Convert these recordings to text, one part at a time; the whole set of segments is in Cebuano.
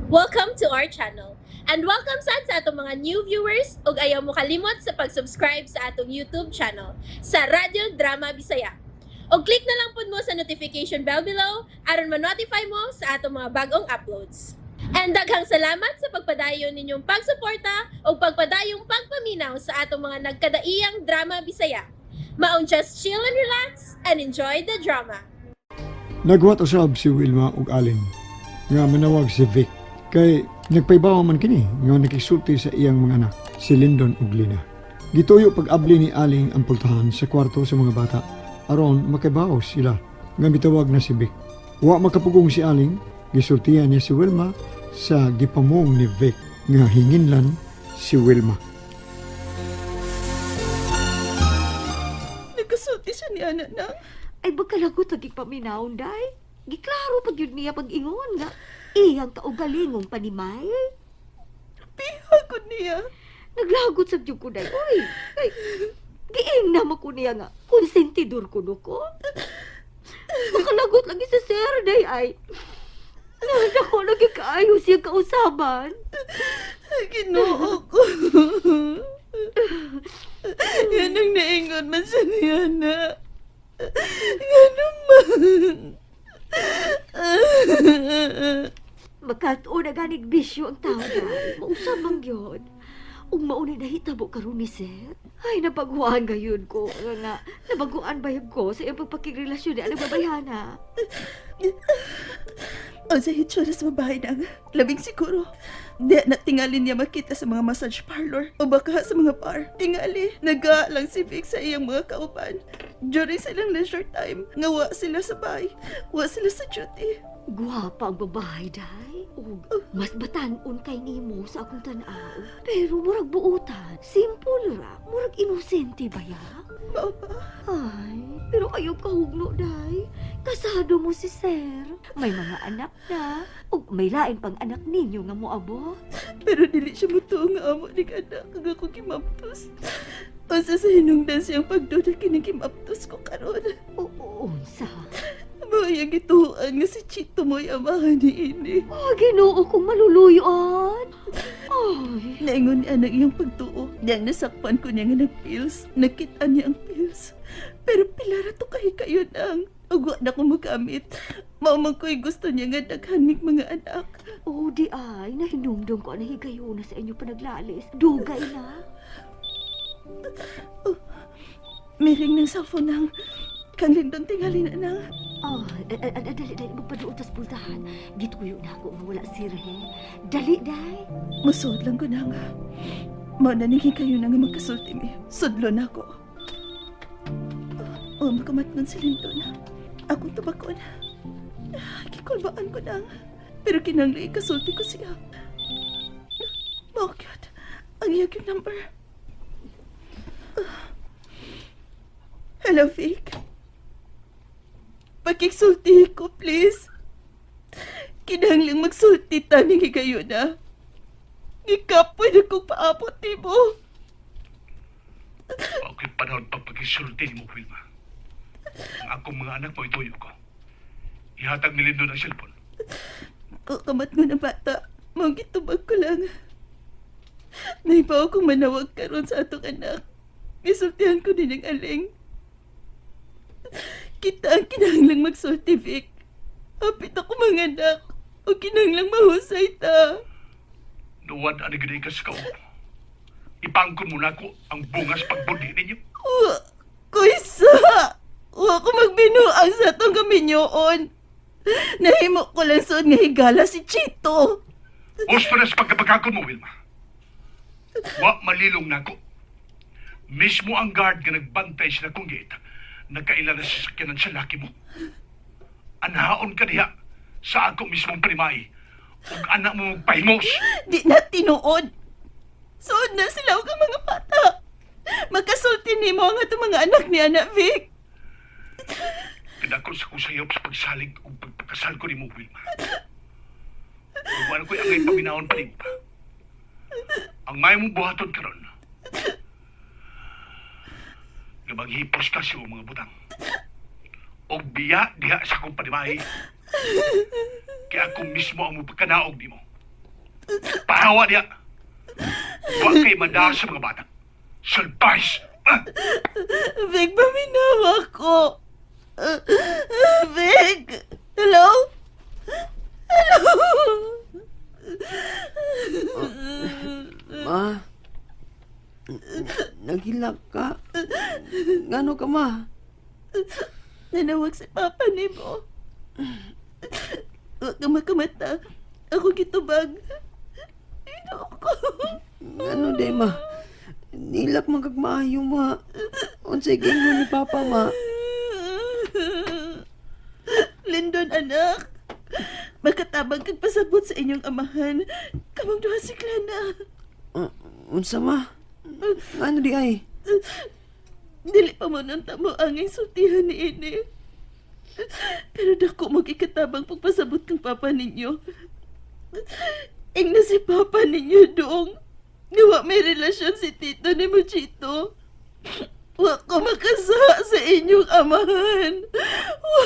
Welcome to our channel. And welcome sad sa atong mga new viewers ug ayaw mo kalimot sa pag-subscribe sa atong YouTube channel sa Radyo Drama Bisaya. Og click na lang pud mo sa notification bell below aron ma-notify mo sa atong mga bagong uploads. And daghang salamat sa pagpadayon ninyong pagsuporta ug pagpadayong pagpaminaw sa atong mga nagkadaiyang drama Bisaya. Maong just chill and relax and enjoy the drama. Nagwat usab si Wilma ug Allen nga manawag si Vic kay nagpaybawa man kini nga nakisulti sa iyang mga anak si Lyndon ug Lina. Gituyo pag-abli ni Aling ang pultahan sa kwarto sa mga bata aron makaibaw sila nga mitawag na si Vic. Wa makapugong si Aling, gisultihan niya si Wilma sa gipamong ni Vic nga hinginlan si Wilma. Nagkasulti siya ni anak na. Ay bagkalagot ang gipaminawon day. Giklaro pag yun niya pag-ingon nga. Iyang kaugalingong panimay. Piha ko niya. Naglagot sa ko day. Uy, ay, giing na ko niya nga. Konsentidor ko no ko. Makalagot lagi sa sir day ay. Nako lagi kaayo siya kausaban. Ginoo ko. Yan ang naingon man siya ni anak. Nga naman. Magkatuon na ganig bisyo ang tao day. Mausab man gyud. Ug maunay nahitabo karon ni sir. Ay, nabaguan gayon ko. Nga nga, nabaguan bayab ko sa iyang pagpakigrelasyon ni alang babayhana. O sa hitsura sa babae nang labing siguro. Di na tingali niya makita sa mga massage parlor o baka sa mga bar. Tingali, naga lang si Vic sa iyang mga kauban. During silang leisure time, nga wa sila sa bahay, wa sila sa duty. Guwapa ang babae, day. Ug mas batan-on kay nimo sa akong tan-aw. Pero murag buutan, simple ra, murag inosente ba ya? Mao ba? Ay, pero ayaw kahugno, day. Kasado mo si sir. May mga anak na. Ug may lain pang anak ninyo nga moabot. Pero dili siya mutuo nga amo ni anak nga ako kimaptos. Unsa sa hinungdan siyang pagduda kini kimaptos ko karon. Oo, unsa. Mao iyang gituoan nga si Chito mo'y amahan ni ini. Oh, Ginoo kong maluluyan. Ay, Naingon ni anak iyang pagtuo. Niyang nasakpan ko niya nga nagpills. Nakita niya ang pills. Pero pila ra to kay kayo nang. Ug wa na ko magamit. Mao man ko'y gusto niya nga daghan mig mga anak. oh, di ay, nahinumdum ko ang higayuna sa inyo panaglalis. Dugay na. Miring ng cellphone nang. Kang Lindon tingali na nang. Oh, dali, dali, magpaduot tas pultahan. Gituyo na ako nga wala sir, he. Dali, day. Musuod lang ko nang. Mao na ning kayo na nga magkasulti mi. Sudlo na ako. Oh, makamatnon si Lindon. Akong tubakon. Gikulbaan ko nang. Pero kinangli ikasulti ko siya. Mao cute. Ang iyang yung number. Hello, Vic. Pakiksulti ko, please. Kinahanglang magsulti taning higayon na. Gikapoy na kong paabot ni mo. Okay, panahon pagpagisulti ni mo, Wilma. Ang akong mga anak mo ituyo ko. Ihatag ni Lindo ng cellphone. Kakamat mo na bata. Mong gitubag ko lang. Naibaw kong manawag karon sa atong anak. Gisultihan ko din ang aling. Kita ang kinahanglang magsulti, Vic. Hapit ako mga anak. O kinahanglang mahusay ta. Nuwan ani gid ka sa kauban. Ipangkon mo na ako ang bungas pagbudi ninyo. Wa, kuysa! Wa ko magbinuang sa atong kaminyoon. Nahimo ko lang suod nga higala si Chito. Gusto na sa pagkapagkakon mo, Wilma. Wa malilong nako. Mismo ang guard nga nagbantay sa akong gate, nagkaila na sa sakyanan sa laki mo. Anahaon ka diha sa ako mismong primay. Ug anak mo magpahimos. Di na tinuod. Suod na sila og ang mga bata. Magkasulti nimo ang atong mga anak ni Ana Vic. Pinakol sa kusayop sa pagsalig ug pagpakasal ko nimo, Wilma. Ug wala ko'y angay paminahon pa nimo pa. Ang may mong buhaton karon. Nga maghipos ka sa iyong mga butang. Og biya diha sa akong panimay. Kaya ako mismo ang mapagkanaog nimo. Pahawa niya! Wa kay manda sa mga bata. Salbais! Ah! Vic, paminawa ko. Vic! Hello? Hello? Ma, naghilak ka. Ngano ka, ma? Nanawag si Papa ni mo. Huwag ka makamata. Ako gitubag. Ino ko. Ngano day, ma? Nilak man kag maayo, ma. Unsay giingon ni Papa, ma? Lindon, anak. Makatabang kag pasabot sa inyong amahan. Kamang duha si Klana. Unsa, ma? Ngano di ay? Dili pa mo nang tamo angay sultihan ni ini. Pero dako magikatabang pagpasabot kang papa ninyo. Ing na si papa ninyo doong. Nga may relasyon si tito ni Mochito. Wa ko makasa sa inyong amahan. Wa.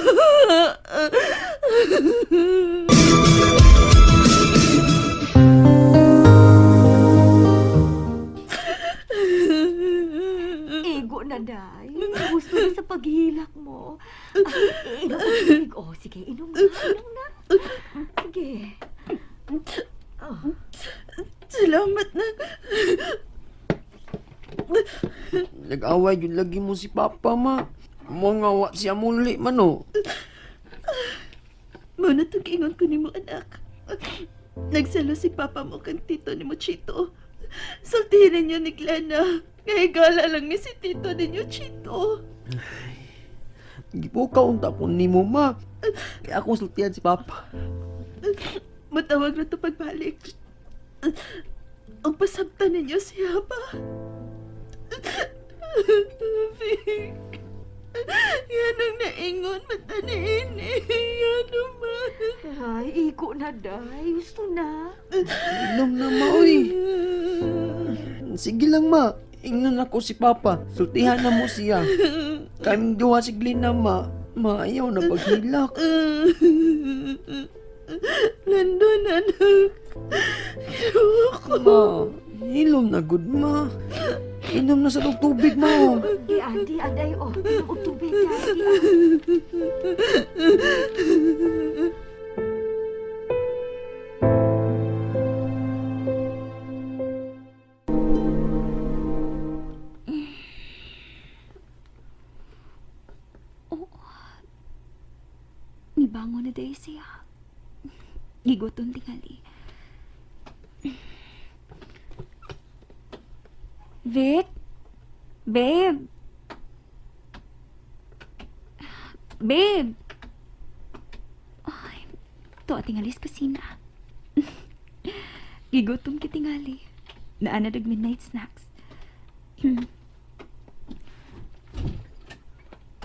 Igo na, day. Gusto na sa paghilak mo. Ah, inom ka tubig. Oh, sige, inom na. Inom na. Sige. Oh. Salamat na. Nag-away jud lagi mo si Papa, ma. Mo nga wa siya muli man, oh. Muna itong ingon ko nimo anak. Nagsalo si papa mo kang tito ni mo, Chito. Sultihin ninyo ni Glana. Ngayigala lang ni si tito ninyo, Chito. Gipukaw unta ko nimo, ma. Kaya akong sultihan si Papa. Matawag na to pagbalik. Ang pasabta ninyo siya ba? Vic. Yan ang naingon mataniin eh. Yan naman. Ay, igo na, day. Gusto na. Inom na, ma, oy. Sige lang, ma. Ingnan ako si Papa. Sultihan na mo siya. Kaming duha si Glenn na, ma. Ma, ayaw na paghilak. Nandun, anak. Kinuha ko. Ma, hilom na good, ma. Inom na sa tong tubig, ma. oh. Di, adi, aday. Oh, inom og tubig, day. Di, ah. Nibangon na dahil siya. Gigutom tingali. Vic? Babe? Babe? Ay, to tingali sa kusina. Gigutom ki tingali. Naana dag midnight snacks.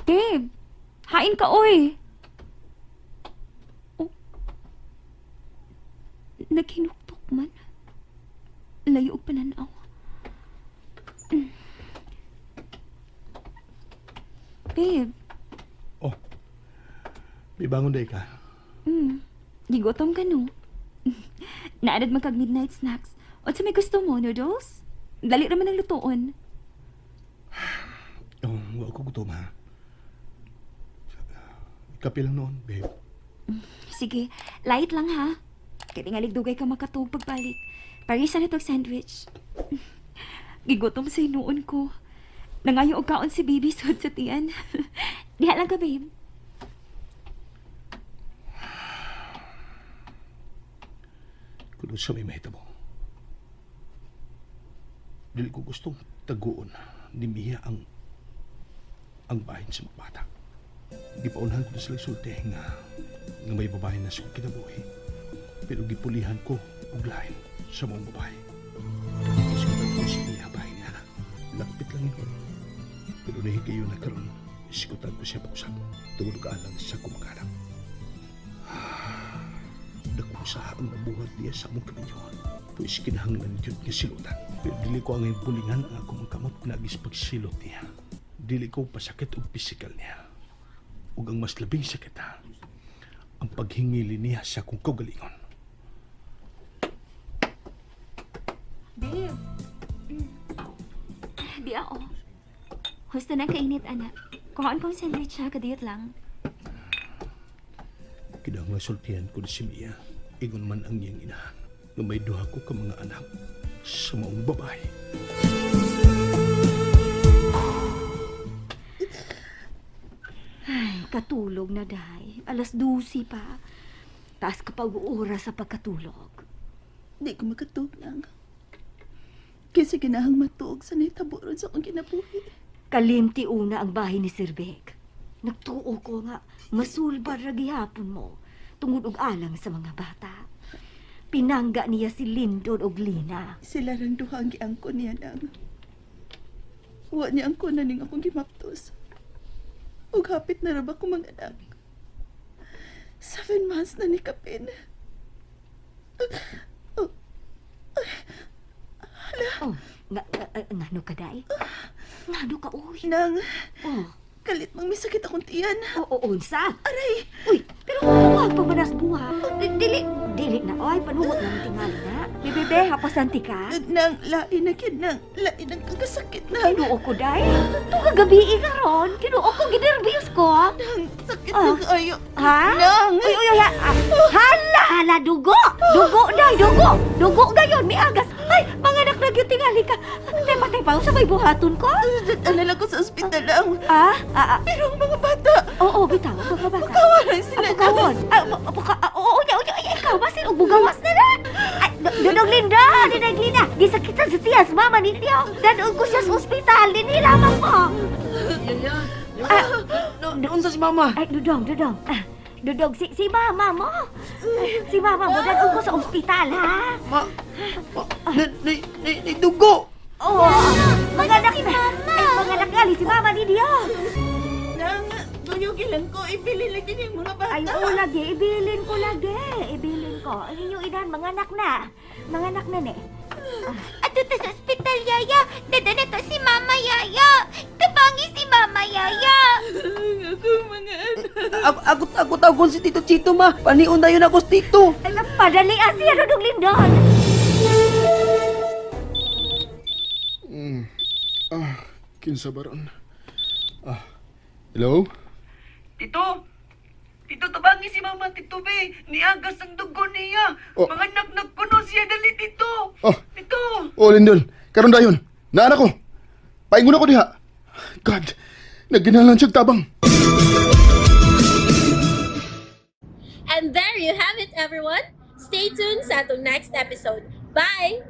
Babe, hain ka oy. Naghinuktok man. Layo og pananaw. Babe, Oh, may bangon day ka. Gigutom ka no? Naanad man kag midnight snacks. Unsa may gusto mo, noodles? Dali ra man ang lutoon. Oh, wa ko gutom ha. Kape lang noon, babe. Sige, light lang ha. Kay tingalig dugay ka makatuog pagbalik. Parisa na tog sandwich. Gigutom sa hinuon ko. Nangayo og kaon si baby sud sa tiyan. Diha lang ka, babe. Kung sa may mahitabo. Dili ko gustong taguon ni Mia ang bahin sa mga bata. Gipaunhan ko na sila sulti nga nga may babae na sa kinabuhi. Pero gipulihan ko og lain sa mga babae. Iskutan ko si Mia bahin niya. Lakpit lang yun. Pero nahikayo na karon, iskutan ko siya pag-usap. Tungod ka alang sa kumakanak. Dako sa ang nabuhat niya sa among kaminyohan. Puis kinahanglan yun nga silutan. Pero dili ko ang bulingan ang akong mga kamot pinagis pagsilot niya. Dili ko pasakit og pisikal niya. Ug ang mas labing sakit ha, ang paghingili niya sa akong kaugalingon. Here. Di ako. Husto na kainit, anak. Kuhaan kong sandwich ha, kadiyot lang. Kinahanglan sultihan ko ni si Mia. Ingon man ang iyang inahan. Nga may duha ko ka mga anak sa maong babae. Ay, katulog na, day. Alas 12 pa. Taas ka pa og oras sa pagkatulog. Di ko makatuog lang. Kaysa ginahang matuog sa nahitabo ron sa akong kinabuhi. Kalimti una ang bahay ni Sir Vic. Nagtuo ko nga, masulbar ra gihapon mo tungod og alang sa mga bata. Pinangga niya si Lindon og Lina. Sila rang duha ang giangkon niya nang. Wa niya ang kunan ning akong gimaptos. Ug hapit na ra ba ko mga anak. 7 months na ni Kapin. Oh, nga, nga, ngano ka day? Ngano ka uy? Nang, Oh, kalit mang may sakit akong tiyan. oo, unsa? Aray! Uy, pero kung pa manas buha. Dili, dili na oy, panuhot na tingali na. Bebe, hapasanti ka. Nang, lain na kid nang, lain ang kagkasakit nang. Kinuo ko day. Tunga gabi karon, kinuo ko ginerbyos ko. Nang, sakit Ah. na kayo. Ha? Nang! Uy, uy, uy, ha? Hala, hala, dugo! Dugo, day, dugo! Dugo gayon, miagas. Ay, mga anak na gyud tingali ka. Tepa, tepa, unsa may buhaton ko? Dala lang ko sa ospital lang. Ah, ah, ah, Pero ang mga bata, oo, bitaw, mga bata. kawalan sila. Pagkawon. Ah, oo, unya, unya, ay, ikaw, basin, og bugawas na na. Ay, Dodong Linda, Dinay Lina, gisakitan sa tiyas, mama ninyo. Dadong ko siya sa ospital, dinhi lamang mo. Ah, no, unsa si mama? Ay, Dudong, Dudong. Ah, Dudong, si mama mo. Ay, si mama mo, dadong ko sa ospital, ha? Ma, ma, na, na, na, na, dugo. Oo, mga anak si mama. Ay, mga anak nga, si mama ninyo. Nang, duyog lang ko, ibili lang din yung mga bata. Ay, oo, lagi, ibilin ko lagi. Ibilin ko. Ang inyong inan, mga anak na. Mga anak na, ne. Ato ta sa ospital, Yaya. Dada na to si Mama Yaya. Tabangi si Mama Yaya. Ako mga anak. Ako, ako, ako tawagon si Tito Chito, ma. Panion na yun ako si Tito. Ay, padali ah, siya, Dudong Lindon. Ah, kinsa ba ron? Ah, hello? Tito! Tito, tabangi si Mama, Tito, be. Niagas ang dugo niya. Oh. Mga anak nagkuno siya dali, Tito. Oh. Tito! Oh, Lindon, karon dayon. Naan ako. Paingon ako diha. God, nagginalan siyang tabang. And there you have it, everyone. Stay tuned sa atong next episode. Bye!